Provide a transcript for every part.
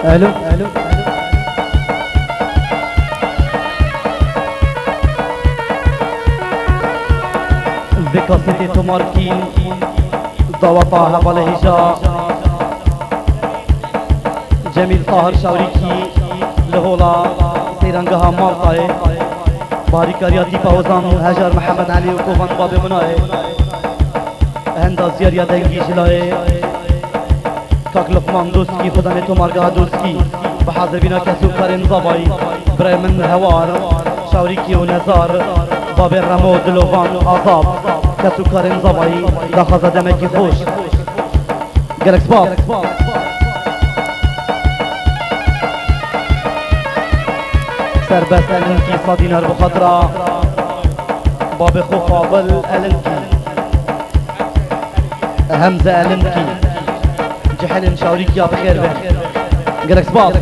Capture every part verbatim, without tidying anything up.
Alo. Vê kasetê tomar kî daweta hevalê hêja Cemîl Tahir Şawrîkî li hola seyrangeha Maltayê. Barîkariya tîpa hozan Hejar Mihemed Elî û Kovan Babê Minayê. Henda ziyariya dengî ji layê Kak Luqman Doskî, xudanê tomargeha Doskî, bi hazebîna kes û karên zavayî, birayê min Hewar Şawrîkî û Nezar, babê Remo, Dilovan, Azad, kes û karên zavayî, daxwaza demekî xweş. Gelek spas. Serbest Elinkî, sed dînar bi xatira babê xwe Fadil Elinkî. Hemze Elinkî. Cihilên Şawrîkiya bi xêr be. Gelek spas.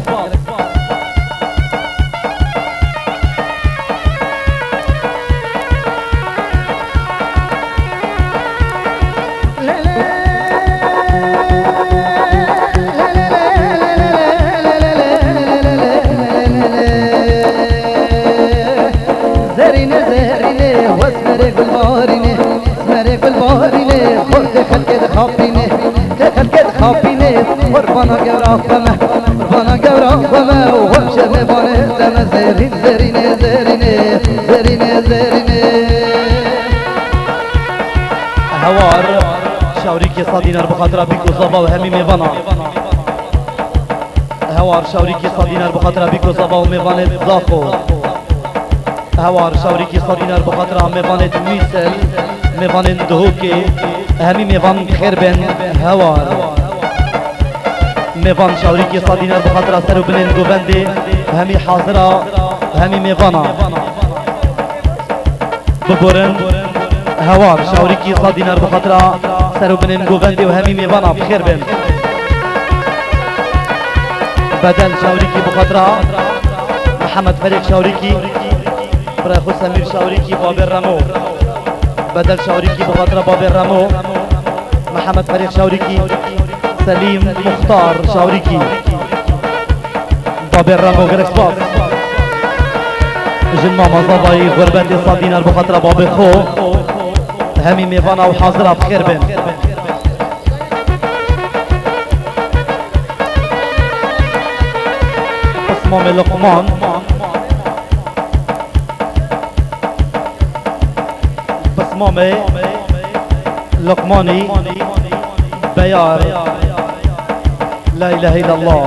Zerîne, zerîne, wesmerê gulbarîne, smerê gulbarîne, xortê xelkê dixapîne, xelkê dixapîne, qurbana gewra xwe me, qurbana gewra xwe me, û hemşe mêvanê te me, zerîn, zerîne, zerîne, zerîne, zerîne. Hewar Şawrîkê sed dînar bi xatira bîk û zava û hemî mêvana. Hewar Şawrîkî sed dînar bi xatira bîk û zava û mêvanê Zaxo. Hewar Şawrîkî sed dînar bi xatira mêvanê Mîsel, mêvanên Duhokê, hemî mêvan bi xêr bên Hewar. Mêvan Şawrîkî sed dînar bi xatira ser û binên govendê, hemî hazira, hemî mêvana. Biborin Hewar Şawrîkî sed dînar bi xatira ser û binên govendê û hemî mêvana bi xêr bên. Bedel Şawrîkî bi xatira Mihemed Ferîq Şawrîkî, birayê xwe Semîr Şawrîkî, babê Remo. Bedel Şawrîkî bi xatira babê Remo, Mihemed Ferîq Şawrîkî, Selîm Muxtar Şawrîkî. Babê Remo, gelek spas. Jin mama zavayî xurbetê sed dînar bi xatira babê xwe. Hemî mêvana û hazira bi xêr bên. Pismamê Luqman. Pismamê Luqmanî Beyar. La ilahe illallah.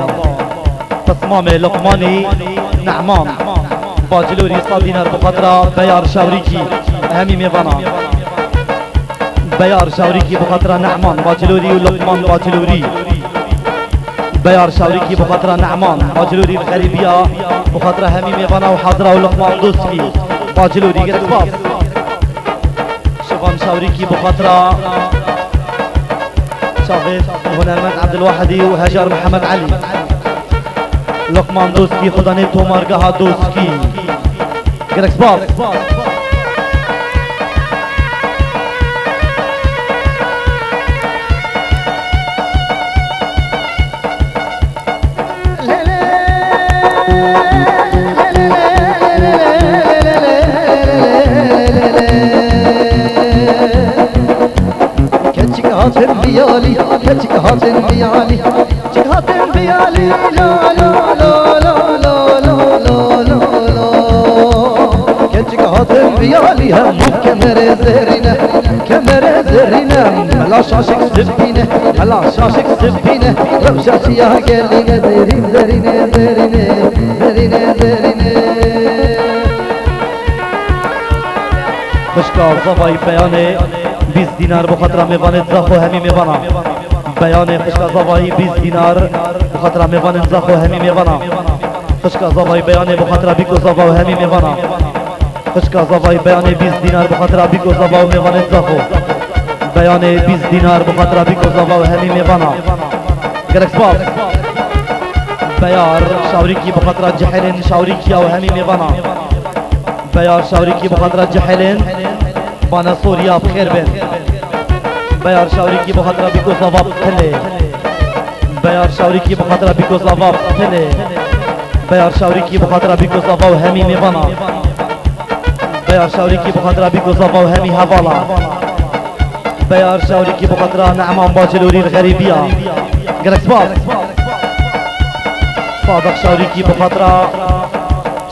Pismamê Luqmanî Nehman. Bacilorî sed dînar bi xatira Beyar Şawrîkî. Hemî mêvana. Beyar Şawrîkî bi xatira Nehman Bacilorî û Luqman Bacilorî. Beyar Şawrîkî bi xatira Nehman Bacilorî bi xerîbiya, bi xatira hemî mêvana û hazira û Luqman Doskî Bacilorî. Gelek spas. Şivan Şawrîkî bi xatira çavê hunermend Ebdilwahidî û Hejar Mihemed Elî. Luqman Doskî, xudanê tomargeha Doskî. Gelek spas. Keçik hatin biyalî, keçik hatin biyalî. Çik hatin biyalî, la, la, la. Keçik hatin biyalî, hemû kemerê zerîne, kemerê zerîne. Mela şaşik sipîne, mela şaşik sipîne. Rewşa çiya gelîne, zerîn, zerîne, zerîne, zerîne, zerîne. Xişka zavayî Beyanê bîst dînar bo xatira mêvanê Zaxo hemî mêvana. Beyanê xişka zavayî bîst dînar bo xatira mêvanên Zaxo hemî mêvana. Xişka zavayî Beyanê bo xatira bîk û zava û hemî mêvana. Xişka zavayî Beyanê bîst dînar bo xatira bîk û zava û mêvanê Zaxo. Beyanê bîst dînar bo xatira bîk û zava û hemî mêvana. Gelek spas. Beyar Şawrîkî bo xatira cihêlên Şawrîkiya û hemî mêvana. Beyar Şawrîkî bo xatira cihêlên Bana Soriya bi xêr bin. Beyar Şawrîkî bo xatira bîk û zava bi tilê. Beyar Şawrîkî bi xatira Bîkozlava Pilê. Beyar Şawrîkî bi xatira Bîkozlava û hemî mêvana. Beyar Şawrîkî bi xatira Bîkozlava û hemî hevala. Beyar Şawrîkî bi xatira Ne'man Bacilorî li Xerîbiya. Gelek spas. Sadiq Şawrîkî bi xatira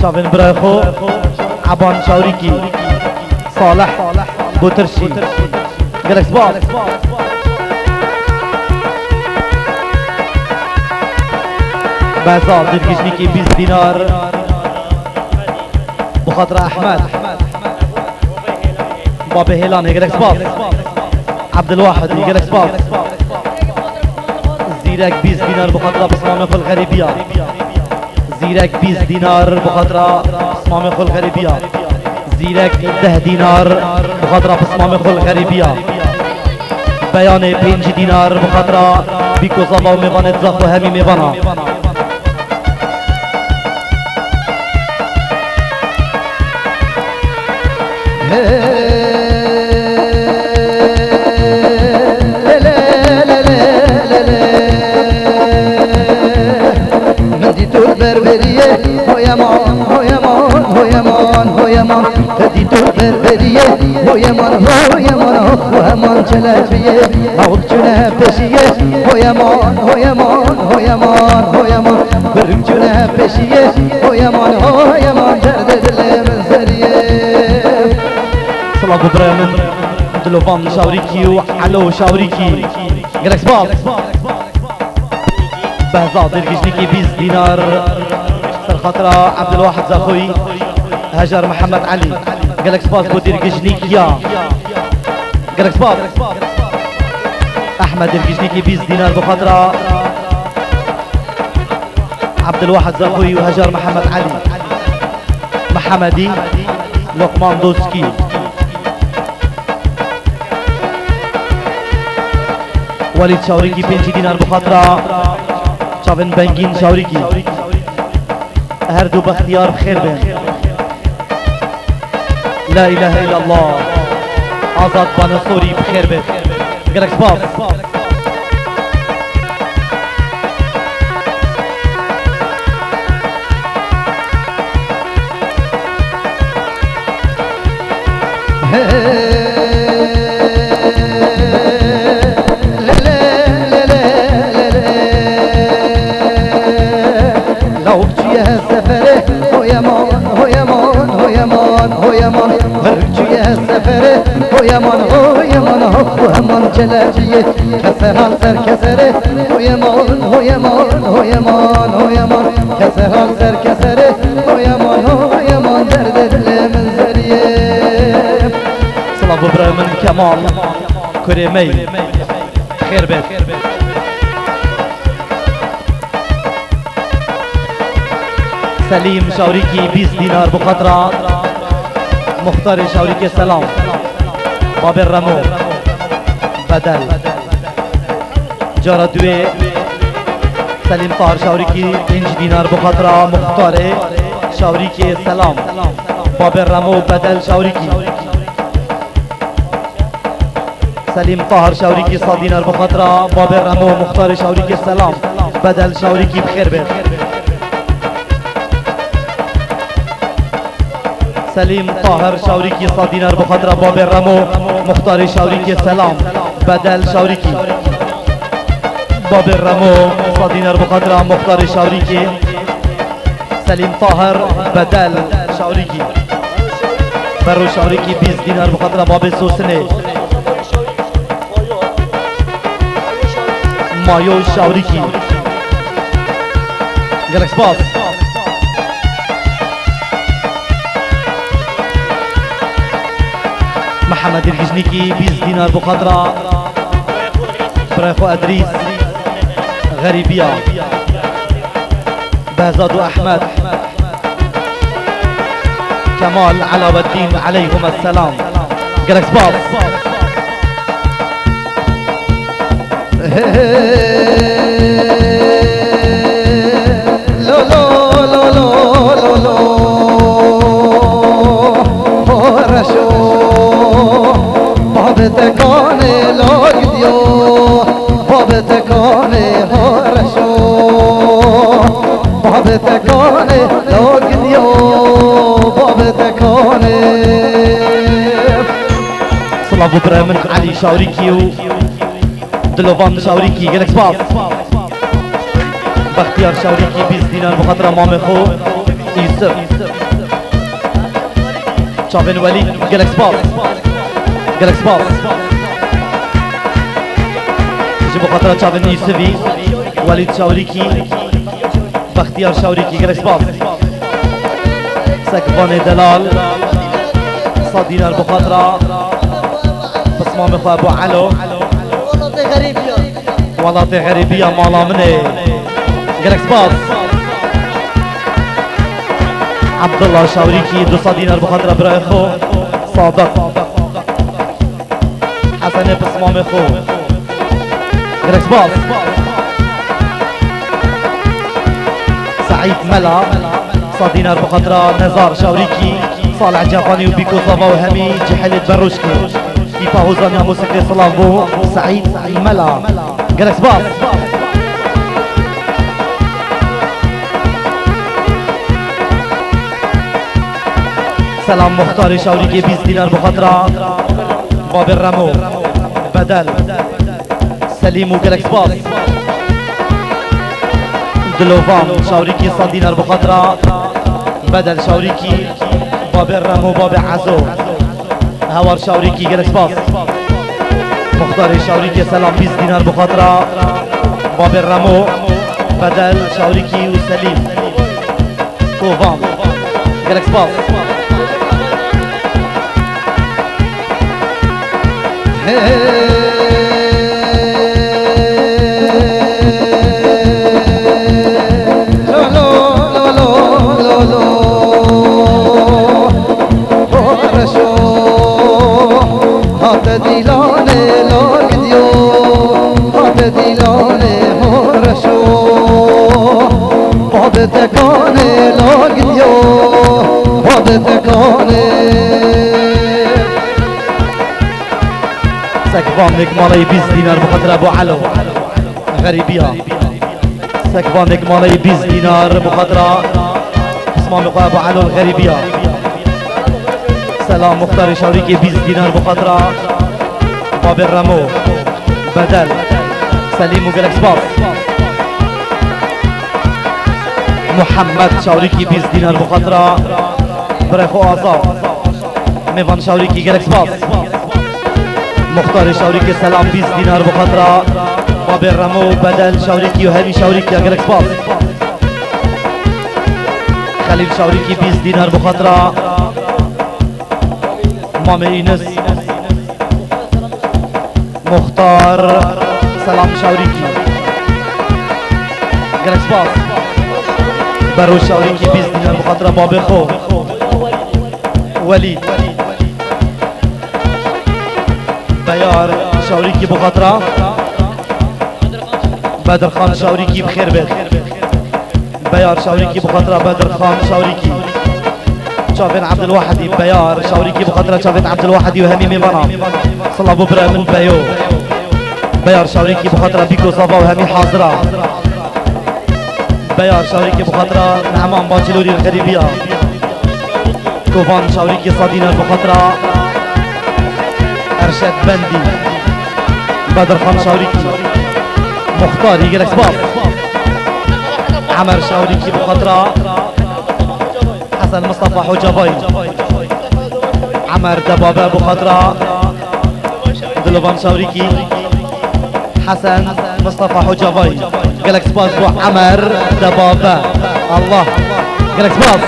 çavên birayê xwe Eban Şawrîkî. Salih Botirşî. Gelek spas. Behzad Dirgijnîkî bîst dînar. Bi xatira Ehmed. Babê Hêlanê, gelek spas. Abdulwahidî, gelek spas. Zîrek bîst dînar bi xatira pismamê xwe li Xerîbiya. Zîrek bîst dînar bi xatira pismamê xwe li Xerîbiya. Zîrek deh dînar bi xatira pismamê xwe li Xerîbiya. Beyanê pêncî dînar bi xatira Bîkozava û mêvanê diza xwe hemî mêvana. Min dî tu li berberiyê, hoy eman, hoy eman, hoy eman, hoy eman. Te dî tu li berberiyê, hoy eman, hoy eman, hoy eman çelebiyê. Mawik çûne peşiyê, hoy eman, hoy eman, hoy eman, hoy eman. Kurik çûne peşiyê, hoy eman, hoy eman, derdê dilê min seriyê. Silav bo birayê min Dilovan Şawrîkî û Elo Şawrîkî. Gelek spas. Behzad Dirgijnîkî bîst dînar. Ser xatira Abdulwahid Zaxoyî, Hejar Mihemed Elî. Gelek spas bo Dirgijnîkiya. Gelek spas. Ehmed Dirgijnîkî bîst dînar bi xatira Abdulwahid Zaxoyî û Hejar Mihemed Elî. Mihemedî, Lokman Doskî. Welîd Şawrîkî pêncî dînar bi xatira çavên Bengîn Şawrîkî. Her du bextiyar bi xêr bên. La ilahe illallah. Azad Banesorî bi xêr bêt. Gelek spas. Lawik çûye seferê, hoy eman, hoy eman, hoy eman, hoy eman. Herik çûye seferê, hoy eman, hoy eman, hoy eman çelebiyê. Keser hal ser keserê, hoy eman, hoy eman, hoy eman, hoy eman. Keser hal ser keserê, hoy eman, hoy eman, derdê dilê min seriyê. Silav bo birayê min Kemal, kurê me yî. Xêr bêt. Selîm Şawrîkî bîst dînar bi xatira Muxtarê Şawrîkê selam. Babê Remo. Bedel. Cara duê Selîm Tahir Şawrîkî pênc dînar bi xatira Muxtarê Şawrîkê selam. Babê Remo Bedel Şawrîkî. Selîm Tahir Şawrîkî sed dînar bi xatira Babê Remo Muxtarê Şawrîkê selam. Bedel Şawrîkî bi xêr bê. Selîm Tahir Şawrîkî sed dînar bi xatira Babê Remo Muxtarê Şawrîkê selam. Bedel Şawrîkî. Babê Remo sed dînar bi xatira Muxtarê Şawrîkê. Selîm Tahir Bedel Şawrîkî. Ferro Şawrîkî bîst dînar bi xatira Babê Sosinê. Mayo Şawrîkî. Gelek spas. Mihemed Dirgijnîkî bîst dînar bi xatira birayê xwe Edrîs Xerîbiya. Behzad û Ehmed. Kemal Elaweddîn, eleyhum esselam. Gelek spas. Lo, lo, lo, lo, lo, lo. Horeşo, babete kanê lo gidiyo. Babete kanê hore. Tekanê, la gidiyo, babê tekanê. Silav û birayê min Elî Şawrîkî û Dilovan Şawrîkî, gelek spas. Bextiyar Şawrîkî, bîst dînar bi xatira mamê xwe Yusuf. Çavên Welîd, gelek spas. Gelek spas. Ji bo xatira çavên Yusufî, Welîd Şawrîkî, Bextiyar Şawrîkî, gelek spas. Sekvanê delal, sed dînar bo xatira pismamê xwe Ebu Elo. Welatê xerîbiya mala min ê. Gelek spas. Abdullah Şawrîkî, du sed dînar bi xatira birayê xwe Sadiq. Hesenê pismamê xwe. Gelek spas. Seîd Mela, sed dînar bi xatira Nezar Şawrîkî, Salih Cefanî û Bîko Sava û hemî cihilê Berûşkê. Tîpa hozaniya mûsikê silav bo Seîd Mela. Gelek spas. Selam Muxtarê Şawrîkê, bîst dînar bi xatira babê Remo. Bedel. Selîm û gelek spas. Dilovan Şawrîkî, sed dînar bi xatira Bedel Şawrîkî, babê Remo, babê Ezo. Hewar Şawrîkî, gelek spas. Muxtarê Şawrîkê, selam, bîst dînar bi xatira babê Remo, Bedel Şawrîkî û Selîm Kovan. Gelek spas. Hey. Lo, lo, lo, lo, lo, lo. Ho reşo, hate dîlanê lo gidiyo, hate dîlanê ho reşo. Hate tekanê lo gidiyo, hate tekanê. Sekvanêk maleyî bîst dînar bi xatira Ebu Elo. Xerîbiya. Sekvanêk maleyî bîst dînar bi xatira pismamê xwe Ebu Elo li Xerîbiya. Selam Muxtarê Şawrîkê, bîst dînar bi xatira babê Remo. Bedel. Selîm û gelek spas. Muhammed Şawrîkî, bîst dînar bi xatira birê xwe Azad. Mêvan Şawrîkî, gelek spas. Muxtarê Şawrîkê, selam, bîst dînar bi xatira babê Remo, Bedel Şawrîkî û hemî Şawrîkiya, gelek spas. Xelîl Şawrîkî, bîst dînar bi xatira mamê Înis. Muxtar Selam Şawrîkî. Gelek spas. Beroş Şawrîkî, bîst dînar bi xatira babê xwe. Welîd. Beyar Şawrîkî bi xatira Bedirxan Şawrîkî, bi xêr bêt. Beyar Şawrîkî bi xatira Bedirxan Şawrîkî. Çavên Ebdilwahidî, Beyar Şawrîkî bi xatira çavên Ebdilwahidî û hemî mêvanan. Silav bo birayê min Beyo. Beyar Şawrîkî bi xatira Bîko Sava û hemî hazira. Beyar Şawrîkî bi xatira Neman Bacilorî li Xerîbiya. Kovan Şawrîkî sed dînar bi xatira Erşed Bendî. Bedirxan Şawrîkî. Muxtarî, gelek spas. Emer Şawrîkî bi xatira Hesen Mistefa Hocavayî. Emer Debabe bi xatira Dilovan Şawrîkî. Hesen Mistefa Hocavayî. Gelek spas bo Emer Debabe. Allah. Gelek spas.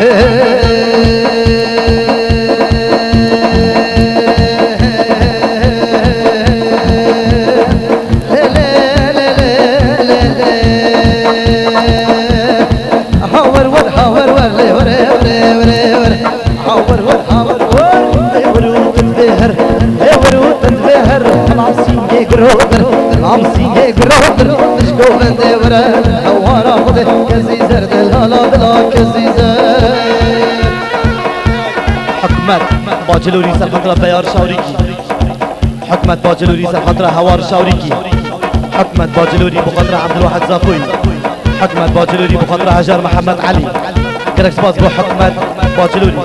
Hawer wer, hawer wer, lê were, were, were, were. Hawer wer, hawer wer, lê wer û tend bê her. Lê wer û tend bê her. Namsîngê girotir, namsîngê girotir. Tişko bendê were, hewara xwedê. Kezî zer delala dila kezî zer. Hikmet Bacilorî ser xatira Beyar Şawrîkî. Hikmet Bacilorî ser xatira Hewar Şawrîkî. Hikmet Bacilorî bi xatira Ebdulwahid Zakoyî. Hikmet Bacilorî bi xatira Hejar Mihemed Elî. Gelek spas bo Hikmet Bacilorî.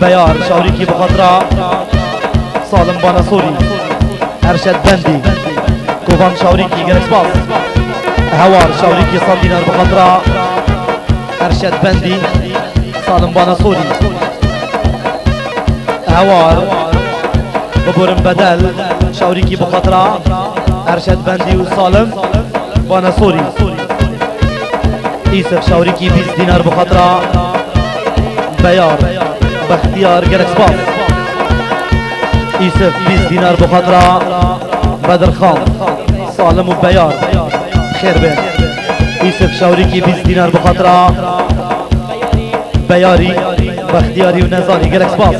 Beyar Şawrîkî bi xatira Salim Banasorî. Erşed Bendî. Kovan Şawrîkî, gelek spas. Hewar Şawrîkî, sed dînar bi xatira Erşed Bendî, Salim Banasorî. Hewar, biborin bedel, Şawrîkî bi xatira Erşed Bendî û Salim Banasorî. Îsif Şawrîkî bîst dînar bi xatira Beyar Bextiyar, gelek spas. Îsif bîst dînar bi xatira Bedirxan, Salim û Beyar. Xêr be. Îsif Şawrîkî bîst dînar bi xatira Beyarî, Bextiyarî û Nezanî. Gelek spas.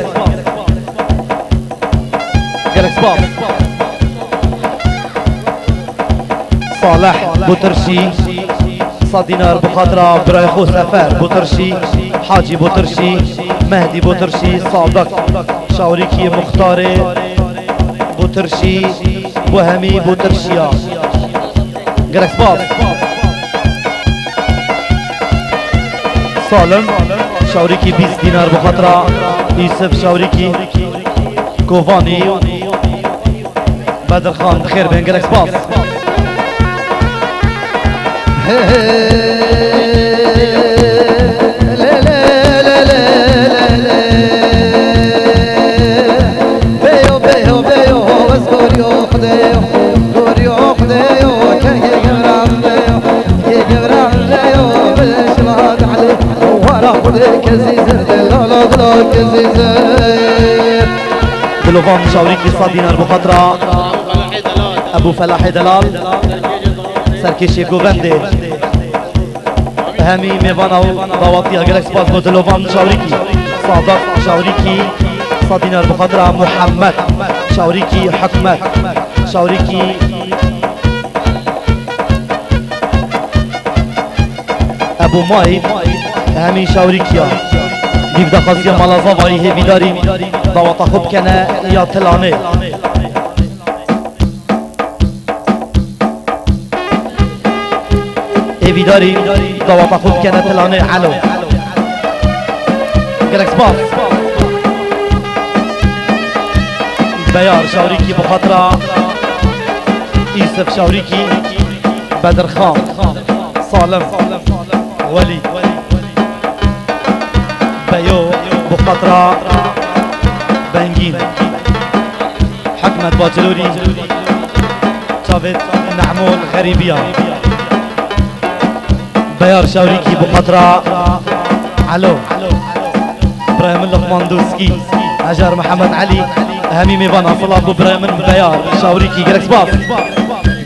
Gelek spas. Salih Butirşî, sed dînar bi xatira birayê xwe Sefer Butirşî, Hacî Butirşî, Mehdî Butirşî, Sadik Şawrîkî, Muxtarê Butirşî, Buhemî Butirşiya. Gelek spas. Salim Şawrîkî bîst dînar bi xatira Yusuf Şawrîkî, Kovanî. Bedirxan, bi xêr bên, gelek spas. Hey, hey, le, le, le. Beyo, beyo, beyo, ez goriyo Xwedê yo, goriyo Xwedê yo, kengê gevran beyo, kengê gevran beyo, bi şima de Elî, wara Xwedê kezî zer, delala dila kezî zer. Dilovan Şawrîkî sed dînar bi xatira Ebû Felahê Delal, serkêşê govendê. Hemî mêvana û dawatiya, gelek spas bo Dilovan Şawrîkî. Sadat Şawrîkî, sed dînar bi xatira Muhammed Şawrîkî, Hikmet Şawrîkî. Ebû Mayî, hemî Şawrîkiya. Dîv daxwaziya mala Zavayî, hêvîdarî dawata xwe bikene ya Tilanê. Hêvîdarî dawata xwe bikene Tilanê Elo. Gelek spas. Beyar Şawrîkî bi xatira Îsif Şawrîkî, Bedirxan, Salim, Welî. Beyo bi xatira Bengîn. Hikmet Bacilorî, çavê Nehmol Xerîbiya. Beyar Şawrîkî bi xatira Elo. Birayê min Luqman Doskî, Hejar Mihemed Elî, hemî mêvan, silav bo birayê min Beyar Şawrîkî, gelek spas.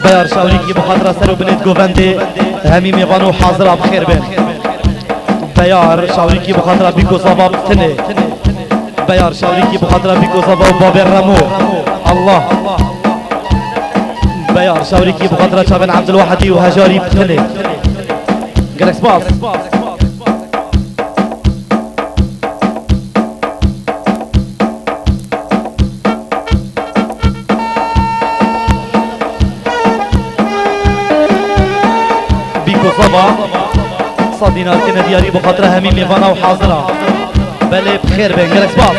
Beyar Şawrîkî bi xatira ser û binêt govendê, hemî mêvan û hazira, bi xêr bên. Beyar Şawrîkî bi xatira Bîko Zava Tinê. Beyar Şawrîkî bi xatira Bîko Zava û Babê Remo. Allah. Beyar Şawrîkî bi xatira çavên Ebdulwahidî û Hejarî Tinê. Gelek spas. Bîko Zava, sed dînar kene diyarî bi xatira hemî mêvana û hazira. Belê, bi xêr bên, gelek spas.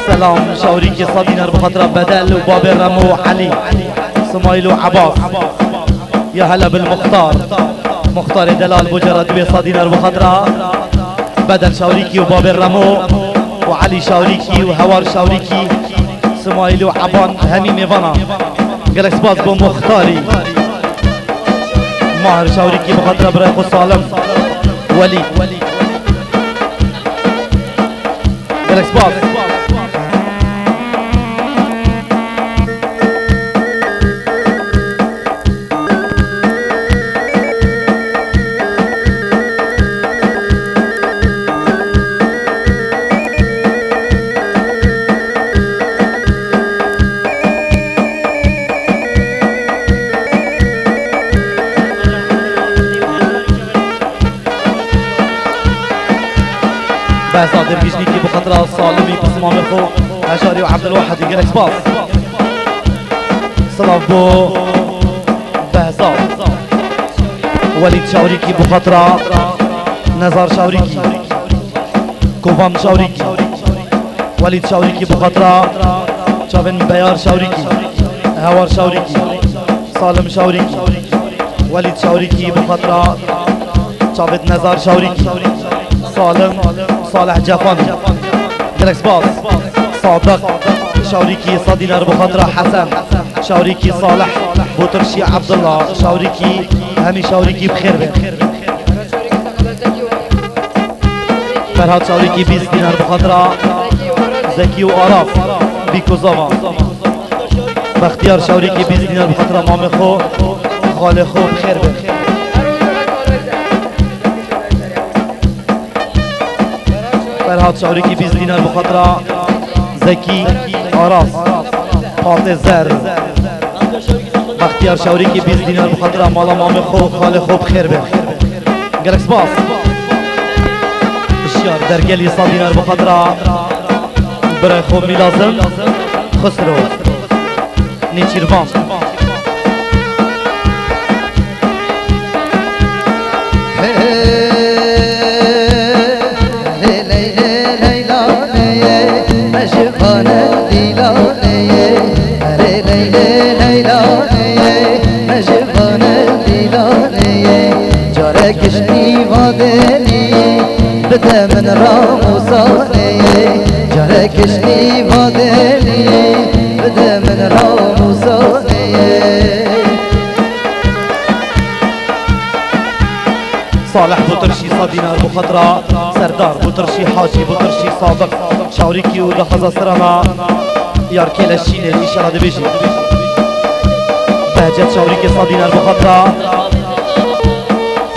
Selam Şawrîkî, sed dînar bi xatira Bedel û Babê Remo û Elî, Simayîl û Ebas. Ya hela bil Muxtar. Muxtarê delal bo cara dibê sed dînar bi xatira Bedel Şawrîkî û Babê Remo û Elî Şawrîkî û Hewar Şawrîkî, Simayîl û Eban, hemî mêvanan. Gelek spas bo Muxtarî. Mahir Şawrîkî bi xatira birayê xwe Salim. Welî. Gelek spas. Behzad Dergîşnîkî bi xatira Salimî, Pismamê xwe, Hejarî û Ebdulwahidî, gelek spas. Silav bo Behzad. Welîd Şawrîkî bi xatira Nezar Şawrîkî. Kovan Şawrîkî. Welîd Şawrîkî bi xatira çavên Beyar Şawrîkî. Hewar Şawrîkî. Salim Şawrîkî. Welîd Şawrîkî bi xatira çavêt Nezar Şawrîkî. Salim Salih Cefanî. Gelek spas. Sadık Şawrîkî, sed dînar bi xatira Hesen Şawrîkî, Salih Botirşî, Abdullah Şawrîkî, hemî Şawrîkî bi xêr bin. Ferhat Şawrîkî bîst dînar bi xatira Zekî û Aras, Bîk û Zava. Bextiyar Şawrîkî bîst dînar bi xatira mamê xwe, xalê xwe bi xêr be. Ferhat Şawrîkî bîst dînar bi xatira Zekî, Aras, Patê Zer. Bextiyar Şawrîkî bîst dînar bi xatira mala mamê xwe û xalê xwe bi xêr be. Gelek spas. Hişyar Dergelî sed dînar bi xatira birayê xwe Mîlazim Xusro. Nêçîrvan. Hey, lê ley lê leylaneyê, me ji xane dîlaneyê. Lê ley lê leylaneyê, me ji xane dîlaneyê. Carek kiştî vadenî, bide min ramûsaneyê. Carek kiştî vadenî, bide min ramûsaneyê. Salih Butirşî sed dînar bi xatira Serdar Butirşî, Hacî Butirşî, Sadık Şawrîkî û daxwaza strana Yarkêle Şînê, înşallah dibêjî. Behcet Şawrîkî sed dînar bi xatira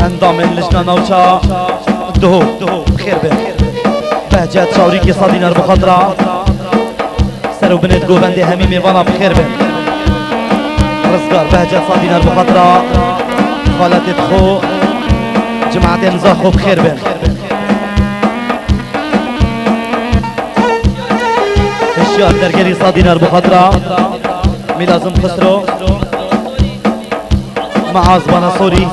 endamên Lijna Navça Duhok, bi xêr be. Behcet Şawrîkî sed dînar bi xatira Ser û binêt govendê hemî mêvana bi xêr bin. Rizgar Behcet sed dînar bi xatira xaletê xwe, cimatê niza xwe bi xêr bin. Hişyar Dergelî sed dînar bi xatira Mîlazim Xusro. Maaz Bana Sorî.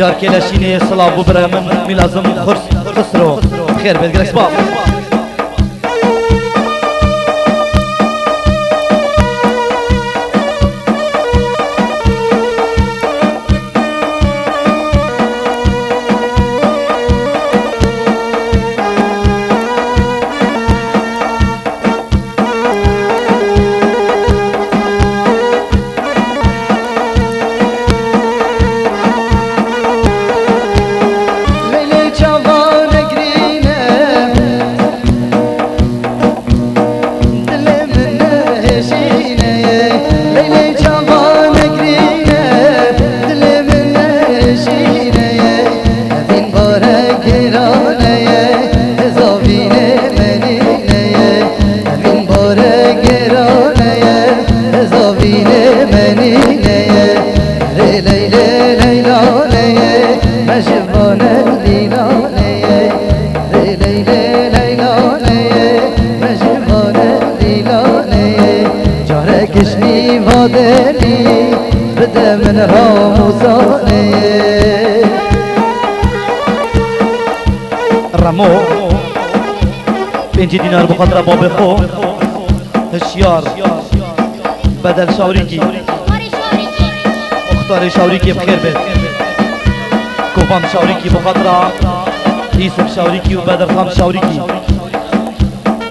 Yarkêle Şînê silav bo birayê min Mîlazim Xurs-, Xusro. Bi xêr bêt, gelek spas. Leyla çava negrîne, dilê min nehêşîne. Leyla çava negrîne, dilê min nehêşîne. Evîn bare girane ye, hêza vînê menîne ye. Evîn bare girane ye, hêza vînê menîne ye. Lê ley lê leylanê ye, me ji vane dîlanê ye. Lê ley lê leylanê ye, me ji vane dîlanê ye. Carek kiştî vadenî, bide min ramûsanê ye. Remo. Pêncî dînar bi xatira babê xwe. Hişyar. Bedel Şawrîkî. Muxtarê Şawrîkî bi xêr bêt. Kovan Şawrîkî bi xatira Yusuf Şawrîkî û Bedirxan Şawrîkî.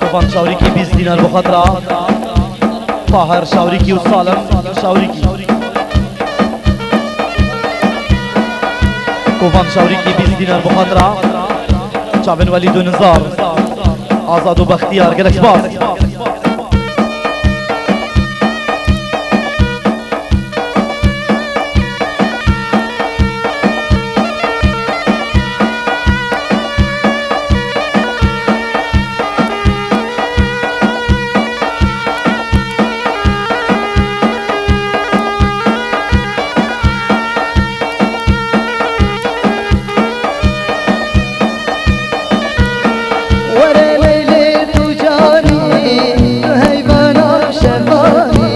Kovan Şawrîkî bîst dînar bi xwe re. Tahir Şawrîkî û Salim Şawrîkî. Kovan Şawrîkî bîst dînar bi xwe re. Çavên Welîd û Nizar. Azad û Bextiyar, gelek spas. Were Leylê tu canî, tu heyvana şevanî.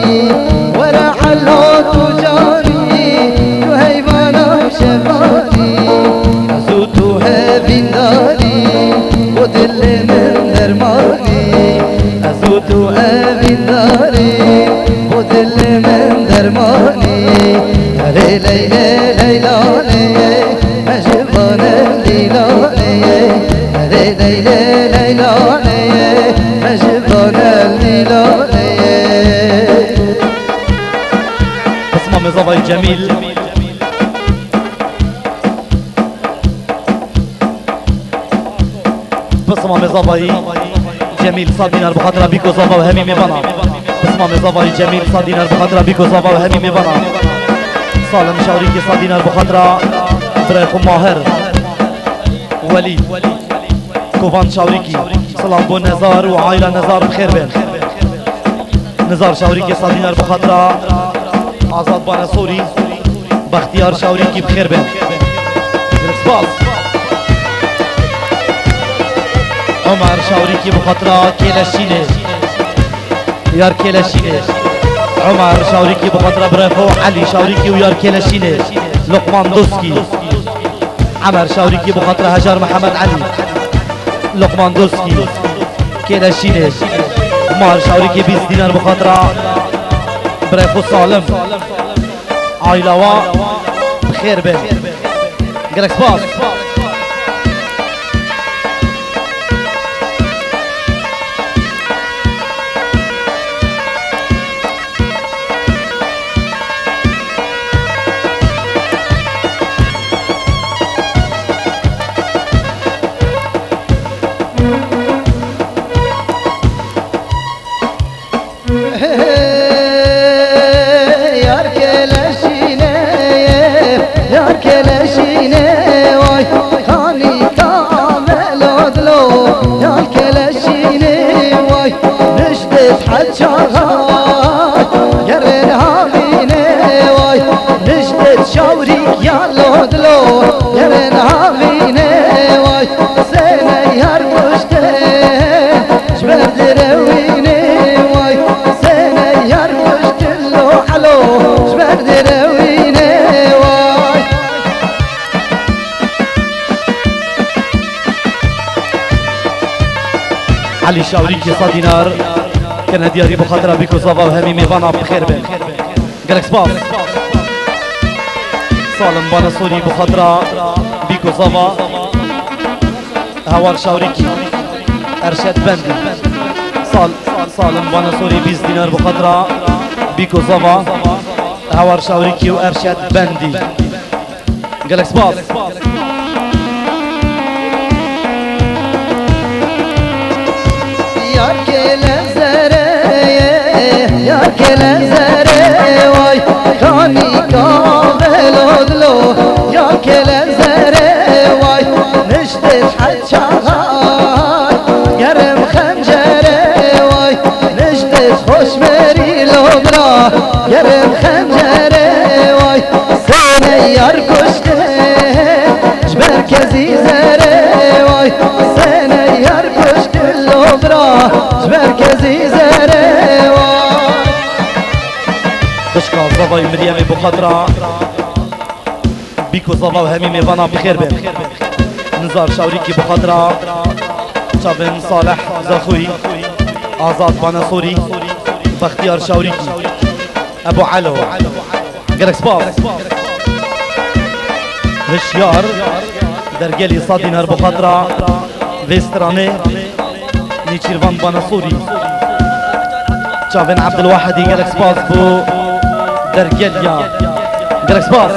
Were Elo tu canî, tu heyvana şevanî. Ez û tu hevîndarî, bo dilê min dermanî. Ez û tu hevîndarî, bo dilê min dermanî. Erê Leylê, Leyla Leylê. Me ji van el dîlanê ye, erê Leylê, Leyla Leylê, me ji van el dîlanê ye. Pisma Mezavayî Cemîl. Pisma Mezavayî Cemîl, sed dînar bi xatira Bîko Zava û hemî mêvana. Pisma Mezavayî Cemîl, sed dînar bi xatira Bîko Zava û hemî mêvana. Salim Şawrîkî, sed dînar bi xatira birayê xwe Mahir. Welî. Kovan Şawrîkî. Silav bo Nezar û aîla Nezar, bi xêr bin. Nizar Şawrîkî, sed dînar bi xatira Azad Banesorî. Bextiyar Şawrîkî, bi xêr bin. Gelek spas. Omer Şawrîkî bi xatira Kêleşînê. Yar Kêleşînê. Omer Şawrîkî bi xatira birayê xwe Elî Şawrîkî û Yar Kêleşînê. Luqman Doskî. Omer Şawrîkî bi xatira Hejar Mihemed Elî. Luqman Doskî. Kêleşînê. Mahir Şawrîkî bîst dînar bi xatira birayê xwe Salim. Aîla wa bi xêr bin. Gelek spas. Yar Keleşîne, yar Keleşîne, way, xanîka velo dilo, yar Keleşîne, way, niştê heçaxa, gerên havîne, way, niştê şawrîk ya lo dilo, gerên havîne, way, sêne yar kuştê. Ji ber direwînê way, sêne yar kuştin lo elo, ji ber direwînê way. Elî Şawrîkî sed dînar kene diyarî bi xatira Bîko Zava û hemî mêvana bi xêr bin. Gelek spas. Salim Banesorî bi xatira Bîko Zava. Hawar Şawrîkî, Erşet Bendî. Sal-, Salim Banesorî bîst dînar bi xatira Bîko Zava. Hawar Şawrîkî û Erşet Bendî. Gelek spas. Yar kele zere, yar kele zere, way, xanîka velo dilo, yar kele zere, way, niştê heçaxa, gerem xencere, way, niştê xoşmerî lodra, gerem xencere, way, sêne yar kuşte, ji ber kezî zere, way, sêne yar kuşte lodra, ji ber kezî zere, way. Xişka Zavayî Miryemê bi xwe dira. Bîko Zava û hemî mêvana bi xêr bin. Nizar Şawrîkî bi xwe dira. Çavên Salih Zexwî, Azad Banesorî, Bextiyar Şawrîkî, Ebu Elo. Gelek spas. Hişyar. Dergelî sed dînar bi xatira vê stranê. Nêçîrvan Bana Sorî. Çavên Ebdulwahidî, gelek spas bo dergeliya. Gelek spas.